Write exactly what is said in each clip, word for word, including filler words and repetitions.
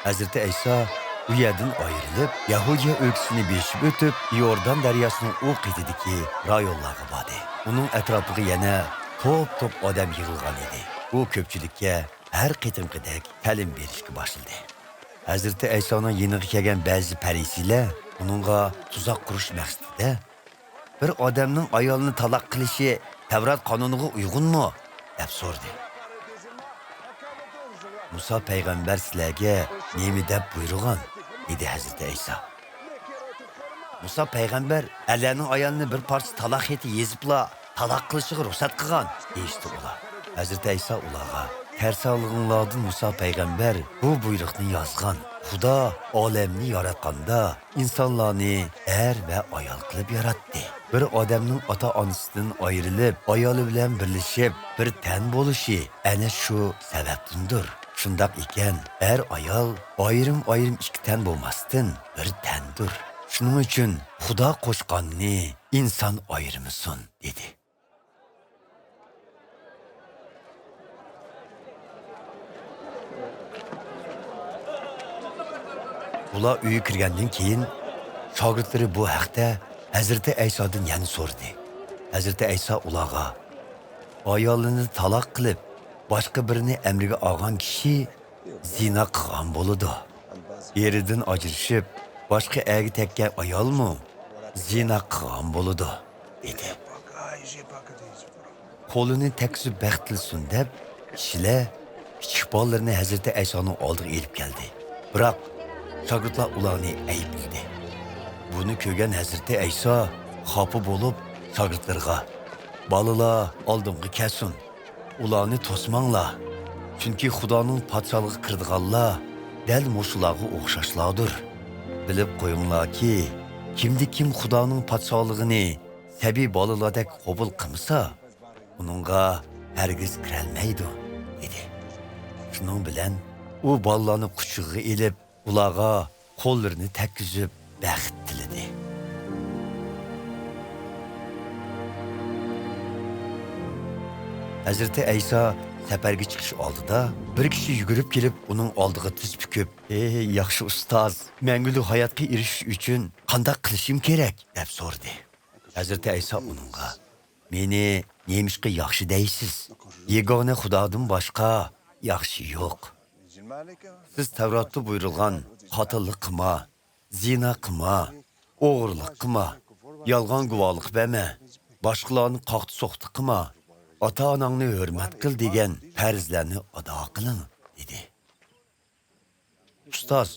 ھەزرىتى ئەيسا ئۇ يەردىن ئايرىلىپ، يەھۇدىيە ئۆلكىسىنى بېسىپ ئۆتۈپ، يوردان دەرياسىنىڭ ئۇ قېتىدىكى رايونلارغا باردى. ئۇنىڭ ئەتراپىغا يەنە توپ-توپ ئادەم يىغىلغان ئىدى. ئۇ كۆپچىلىككە ھەر قېتىمقىدەك تەلىم بېرىشكە باشلىدى. ھەزرىتى ئەيسانىڭ يېنىغا كەلگەن بەزى پەرىسىيلەر ئۇنىڭغا تۇزاق قۇرۇش مەقسىتىدە، «بىر ئادەمنىڭ ئايالىنى تالاق قىلىشى تەۋرات قانۇنىغا ئۇيغۇنمۇ؟» دەپ سورىدى. «مۇسا پەيغەمبەر سىلەرگە نېمە دەپ بۇيرۇغان؟» دېدى ھەزرىتى ئەيسا. «مۇسا پەيغەمبەر ئەرلەرنىڭ ئايالىنى بىر پارچە تالاق خېتى يېزىپلا تالاق قىلىشىغا رۇخسەت قىلغان» دېيىشتى ئۇلار. ھەزرىتى ئەيسا ئۇلارغا، «تەرسالىقىڭلاردىن مۇسا پەيغەمبەر بۇ بۇيرۇقنى يازغان. خۇدا ئالەمنى ياراتقاندا ئىنسانلارنى ئەر ۋە ئايال قىلىپ ياراتتى. بىر ئادەمنىڭ ئاتا-ئانىسىدىن ئايرىلىپ، ئايالى بىلەن بىرلىشىپ، بىر تەن بولۇشى ئەنە شۇ سەۋەبتىندۇر. شۇنداق ئىكەن، ئەر-ئايال ئايرىم-ئايرىم ئىككى تەن بولماستىن، بىر تەندۇر. شۇنىڭ ئۈچۈن خۇدا قوشقاننى ئىنسان ئايرىمىسۇن» دېدى. ئۇلار ئۆيگە كىرگەندىن كېيىن، شاگىرتلىرى بۇ ھەقتە ھەزرىتى ئەيسادىن يەنە سورىدى. ھەزرىتى ئەيسا ئۇلارغا، «ئايالىنى تالاق قىلىپ، باشقا بىرىنى ئەمرىگە ئالغان كىشى زىنا قىلغان بولىدۇ. ئېرىدىن ئاجرىشىپ، باشقا ئەرگە تەگكەن ئايالمۇ زىنا قىلغان بولىدۇ» دېدى. قولىنى تەگكۈزۈپ بەخت تىلىسۇن دەپ، كىشىلەر كىچىك بالىلىرىنى ھەزرىتى ئەيسانىڭ ئالدىغا ئېلىپ كەلدى. بىراق، شاگىرتلار ئۇلارنى ئەيىبلىدى. بۇنى كۆرگەن ھەزرىتى ئەيسا خاپا بولۇپ، شاگىرتلىرىغا، «بالىلار ئالدىمغا كەلسۇن، ئۇلارنى توسماڭلار، چۈنكى خۇدانىڭ پادىشاھلىقىغا كىرىدىغانلار دەل مۇشۇلارغا ئوخشاشلاردۇر. بىلىپ قويۇڭلاركى، كىمدە كىم خۇدانىڭ پادىشاھلىقىنى سەبىي بالىلاردەك قوبۇل قىلمىسا، ئۇنىڭغا ھەرگىز كىرەلمەيدۇ» دېدى. شۇنىڭ بىلەن ئۇ بالىلارنى قۇچىقىغا ئېلىپ، ئۇلارغا قوللىرىنى تەگكۈزۈپ بەخت تىلىدى. ھەزرىتى ئەيسا سەپەرگە چىقىش ئالدىدا بىر كىشى يۈگۈرۈپ كېلىپ ئۇنىڭ ئالدىغا تىز پۈكۈپ، «ئەي ياخشى ئۇستاز، مەڭگۈلۈك ھاياتقا ئېرىشىش ئۈچۈن قانداق قىلىشىم كېرەك؟» دەپ سورىدى. ھەزرىتى ئەيسا ئۇنىڭغا، «مېنى نېمىشقا ياخشى دەيسىز؟ يېگانە خۇدادىن باشقا ياخشى يوق. سىز تەۋراتتا بۇيرۇلغان، قاتىللىق قىلما، زىنا قىلما، ئوغرىلىق قىلما، يالغان گۇۋاھلىق بەرمە، باشقىلارنى قاقتى-سوقتى قىلما، ئاتا-ئاناڭنى ھۆرمەت قىل دېگەن پەرزلەرنى ئادا قىلىڭ» دېدى. «ئۇستاز،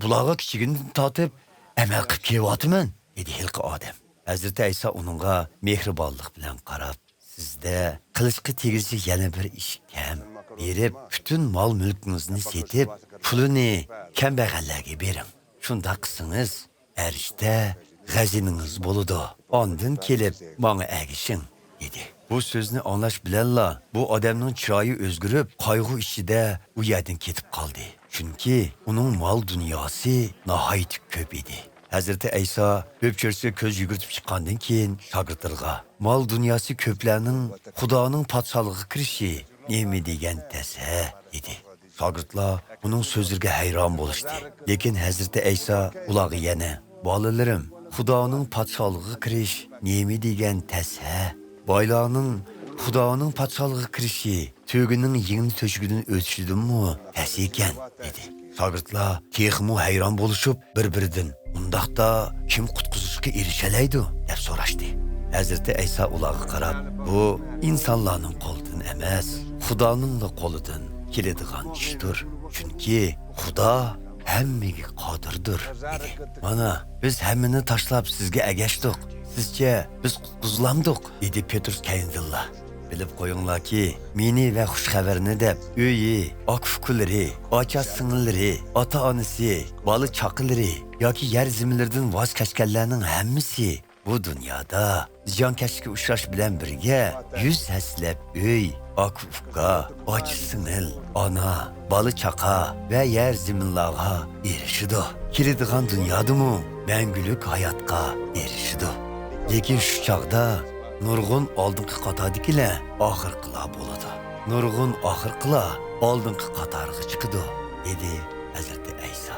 بۇلارغا كىچىكىمدىن تارتىپ ئەمەل قىلىپ كېلىۋاتىمەن» دېدى ھېلىقى ئادەم. ھەزرىتى ئەيسا ئۇنىڭغا مېھرىبانلىق بىلەن قاراپ، «سىزدە قىلىشقا تېگىشلىك يەنە بىر ئىش كەم. بېرىپ، پۈتۈن مال-مۈلكىڭىزنى سېتىپ، پۇلىنى كەمبەغەللەرگە بېرىڭ. شۇنداق قىلسىڭىز، ئەرشتە غەزىنىڭىز بولىدۇ. ئاندىن كېلىپ ماڭا ئەگىشىڭ» دېدى. بۇ سۆزنى ئاڭلاش بىلەنلا بۇ ئادەمنىڭ چىرايى ئۆزگىرىپ، قايغۇ ئىچىدە ئۇ يەردىن كېتىپ قالدى. چۈنكى ئۇنىڭ مال-دۇنياسى ناھايىتى كۆپ ئىدى. ھەزرىتى ئەيسا ئۆپچۆرىسىگە كۆز يۈگۈرتۈپ چىققاندىن كېيىن، شاگىرتلىرىغا، «مال-دۇنياسى كۆپلەرنىڭ خۇدانىڭ پادىشاھلىقىغا كىرىشى نېمە دېگەن تەس ھە؟» دېدى. شاگىرتلار ئۇنىڭ سۆزلىرىگە ھەيران بولۇشتى. لېكىن ھەزرىتى ئەيسا ئۇلارغا يەنە، «بالىلىرىم، خۇدانىڭ پادىشاھلىقىغا كىرىش نېمە دېگەن تەس ھە؟ بايلارنىڭ خۇدانىڭ پادىشاھلىقىغا كىرىشى تۆگىنىڭ يىڭنە تۆشۈكىدىن ئۆتۈشىدىنمۇ تەس ئىكەن» دېدى. شاگىرتلار تېخىمۇ ھەيران بولۇشۇپ، بىر-بىرىدىن، «ئۇنداقتا كىم قۇتقۇزۇشقا ئېرىشەلەيدۇ؟» دەپ سوراشتى. ھەزرىتى ئەيسا ئۇلارغا قاراپ، «بۇ ئىنسانلارنىڭ قولىدىن ئەمەس، خۇدانىڭلا قولىدىن كېلىدىغان ئىشتۇر. چۈنكى خۇدا ھەممىگە قادىردۇر» دېدى. «مانا، بىز ھەممىنى تاشلاپ سىزگە ئەگەشتۇق. سىزچە بىز قۇتقۇزۇلامدۇق؟» دېدى پېترۇس كەينىدىنلا. «بىلىپ قويۇڭلاركى، مېنى ۋە خۇش خەۋەرنى دەپ ئۆيى، ئاكا-ئۇكىلىرى، ئاچا-سىڭىللىرى، ئاتا-ئانىسى، بالا-چاقىلىرى ياكى يەر زېمىنلىرىدىن ۋاز كەچكەنلەرنىڭ ھەممىسى بۇ دۇنيادا زىيانكەشلىككە ئۇچراش بىلەن بىرگە يۈز ھەسسىلەپ ئۆي، ئاكا-ئۇكا، ئاچا-سىڭىل، ئانا، بالا-چاقا ۋە يەر زېمىنلارغا ئېرىشىدۇ. كېلىدىغان دۇنيادىمۇ مەڭگۈلۈك ھاياتقا ئېرىشىدۇ. لېكىن شۇ چاغدا نۇرغۇن ئالدىنقى قاتاردىكىلەر ئاخىرقىلار بولىدۇ. نۇرغۇن ئاخىرقىلار ئالدىنقى قاتارغا چىقىدۇ» دېدى. ھەزرىتى ئەيسا.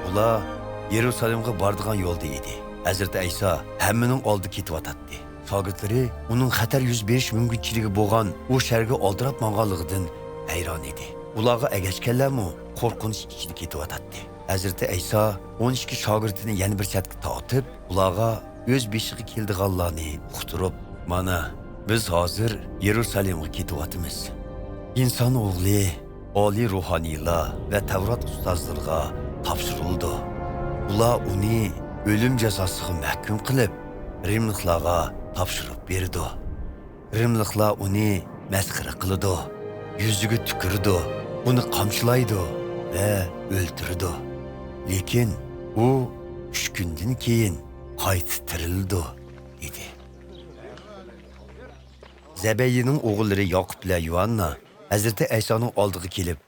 ئۇلار يېرۇسالېمغا بارىدىغان يولدا ئىدى. ھەزرىتى ئەيسا ھەممىنىڭ ئالدىدا كېتىۋاتاتتى. شاگىرتلىرى ئۇنىڭ خەتەر يۈز بېرىش مۇمكىنچىلىكى بولغان ئۇ شەھەرگە ئالدىراپ ماڭغانلىقىدىن ھەيران ئىدى. ئۇلارغا ئەگەشكەنلەرمۇ قورقۇنچ ئىچىدە كېتىۋاتاتتى. ھەزرىتى ئەيسا ئون ئىككى شاگىرتىنى يەنە بىر چەتكە تارتىپ، ئۇلارغا ئۆز بېشىغا كېلىدىغانلارنى ئۇقتۇرۇپ، مانا، بىز ھازىر يېرۇسالېمغا كېتىۋاتىمىز. ئىنسان ئوغلى ئالىي روھانىيلار ۋە تەۋرات ئۇستازلىرىغا تاپشۇرۇلىدۇ. ئۇلار ئۇنى ئۆلۈم جازاسىغا مەھكۇم قىلىپ، رىملىقلارغا تاپشۇرۇپ بېرىدۇ. رىملىقلار ئۇنى مەسخىرە قىلىدۇ، يۈزىگە تۈكۈرىدۇ، ئۇنى قامچىلايدۇ ۋە ئۆلتۈرىدۇ. لېكىن ئۇ ئۈچ كۈندىن كېيىن قايتا تىرىلىدۇ، دېدى. زەبەيىنىڭ ئوغۇللىرى ياقۇپ بىلەن يۇھاننا ھەزرىتى ئەيسانىڭ ئالدىغا كېلىپ،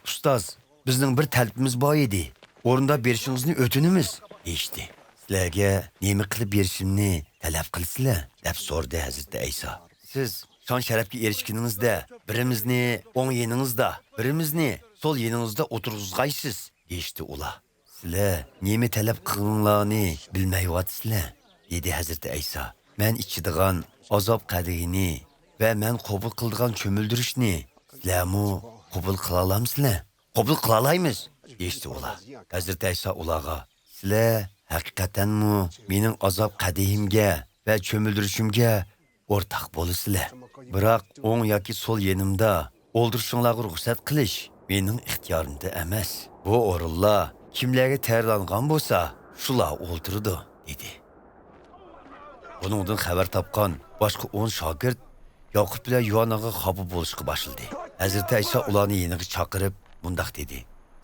ئۇستاز، بىزنىڭ بىر تەلىپىمىز بار ئىدى. ئورۇنداپ بېرىشىڭىزنى ئۆتۈنىمىز، دېيىشتى. سىلەرگە نېمە قىلىپ بېرىشىمنى تەلەپ قىلىسىلەر؟ دەپ سورىدى ھەزرىتى ئەيسا. سىز شان-شەرەپكە ئېرىشكىنىڭىزدە بىرىمىزنى ئوڭ يېنىڭىزدا، بىرىمىزنى سول يېنىڭىزدا ئولتۇرغۇزغايسىز، دېيىشتى ئۇلار. سىلەر نېمە تەلەپ قىلغىنىڭلارنى بىلمەيۋاتىسىلەر، دېدى ھەزرىتى ئەيسا. مەن ئىچىدىغان ئازاب قەدىھىنى ۋە مەن قوبۇل قىلىدىغان چۆمۈلدۈرۈشنى سىلەرمۇ قوبۇل قىلالامسىلەر؟ قوبۇل قىلالايمىز، دېيىشتى ئۇلار. ھەزرىتى ئەيسا ئۇلارغا، سىلەر ھەقىقەتەنمۇ مېنىڭ ئازاب قەدىھىمگە ۋە چۆمۈلدۈرۈشۈمگە ئورتاق بولىسىلەر. بىراق ئوڭ ياكى سول يېنىمدا ئولتۇرۇشۇڭلارغا رۇخسەت قىلىش مېنىڭ ئىختىيارىمدا ئەمەس. بۇ ئورۇنلار كىملەرگە تەييارلانغان بولسا، شۇلار ئولتۇرىدۇ، دېدى. بۇنىڭدىن خەۋەر تاپقان باشقا ئون شاگىرت ياقۇپ بىلەن يۇھانناغا خاپا بولۇشقا باشلىدى. ھەزرىتى ئەيسا ئۇلارنى يېنىغا چاقىرىپ مۇنداق دېدى،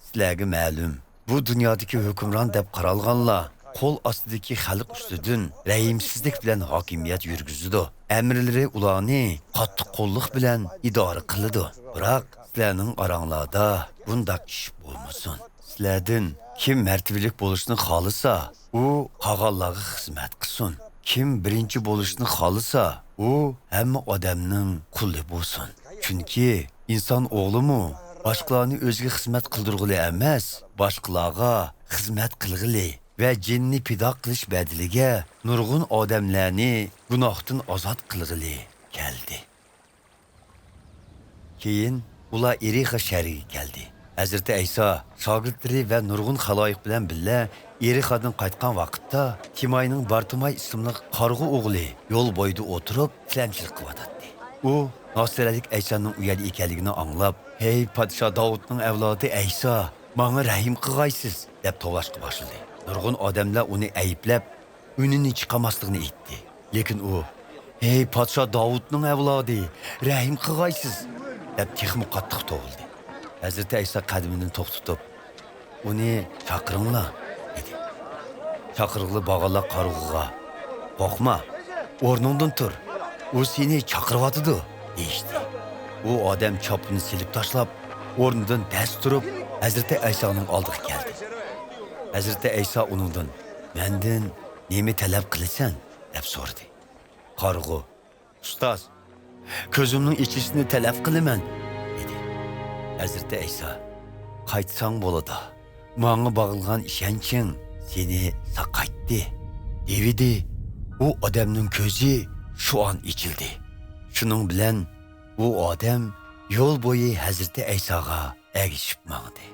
سىلەرگە مەلۇم، بۇ دۇنيادىكى ھۆكۈمران دەپ قارالغانلار قول ئاستىدىكى خەلق ئۈستىدىن رەھىمسىزلىك بىلەن ھاكىمىيەت يۈرگۈزىدۇ. ئەمىرلىرى ئۇلارنى قاتتىق قوللۇق بىلەن ئىدارە قىلىدۇ. بىراق سىلەرنىڭ ئاراڭلاردا بۇنداق ئىش بولمىسۇن. سىلەردىن كىم مەرتىۋىلىك بولۇشنى خالىسا، ئۇ قالغانلارغا خىزمەت قىلسۇن. كىم بىرىنچى بولۇشنى خالىسا، ئۇ ھەممە ئادەمنىڭ قۇلى بولسۇن. چۈنكى ئىنسان ئوغلىمۇ باشقىلارنى ئۆزىگە خىزمەت قىلدۇرغىلى ئەمەس، باشقىلارغا خىزمەت قىلغىلى ۋە جېنىنى پىدا قىلىش بەدىلىگە نۇرغۇن ئادەملەرنى گۇناھتىن ئازاد قىلغىلى كەلدى. كېيىن ئۇلار ئېرىخا شەھىرىگە كەلدى. ھەزرىتى ئەيسا شاگىرتلىرى ۋە نۇرغۇن خالايىق بىلەن بىللە ئېرىخادىن قايتقان ۋاقىتتا، تىماينىڭ بارتىماي ئىسىملىق قارىغۇ ئوغلى يول بويىدا ئولتۇرۇپ تىلەمچىلىك قىلىۋاتاتتى. ئۇ ناسىرەلىك ئەيسانىڭ ئۇ يەردە ئىكەنلىكىنى ئاڭلاپ، ھەي پادىشاھ داۋۇتنىڭ ئەۋلادى ئەيسا، ماڭا رەھىم قىلغايسىز، دەپ توۋلاشقا باشلىدى. نۇرغۇن ئادەملەر ئۇنى ئەيىبلەپ، ئۈنىنى چىقارماسلىقىنى ئېيتتى. لېكىن ئۇ، ھەي پادىشاھ داۋۇتنىڭ ئەۋلادى، رەھىم قىلغايسىز، دەپ تېخىمۇ قاتتىق توۋلىدى. ھەزرىتى ئەيسا قەدىمىنى توختىتىپ، ئۇنى چاقىرىڭلار، دېدى. چاقىرغىلى بارغانلار قارىغۇغا، قورقما، ئورنۇڭدىن تۇر، ئۇ سېنى چاقىرىۋاتىدۇ، دېيىشتى. ئۇ ئادەم چاپىنىنى سېلىپ تاشلاپ، ئورنىدىن دەس تۇرۇپ، ھەزرىتى ئەيسانىڭ ئالدىغا كەلدى. ھەزرىتى ئەيسا ئۇنىڭدىن، مەندىن نېمە تەلەپ قىلىسەن؟ دەپ سورىدى. قارىغۇ، ئۇستاز، كۆزۈمنىڭ ئېچىلىشىنى تەلەپ قىلىمەن، دېدى. ھەزرىتى ئەيسا، قايتساڭ بولىدۇ. ماڭا باغلىغان ئىشەنچىڭ سېنى ساقايتتى، دېۋىدى. ئۇ ئادەمنىڭ كۆزى شۇ ئان ئېچىلدى. شۇنىڭ بىلەن ئۇ ئادەم يول بويى ھەزرىتى ئەيساغا ئەگىشىپ ماڭدى.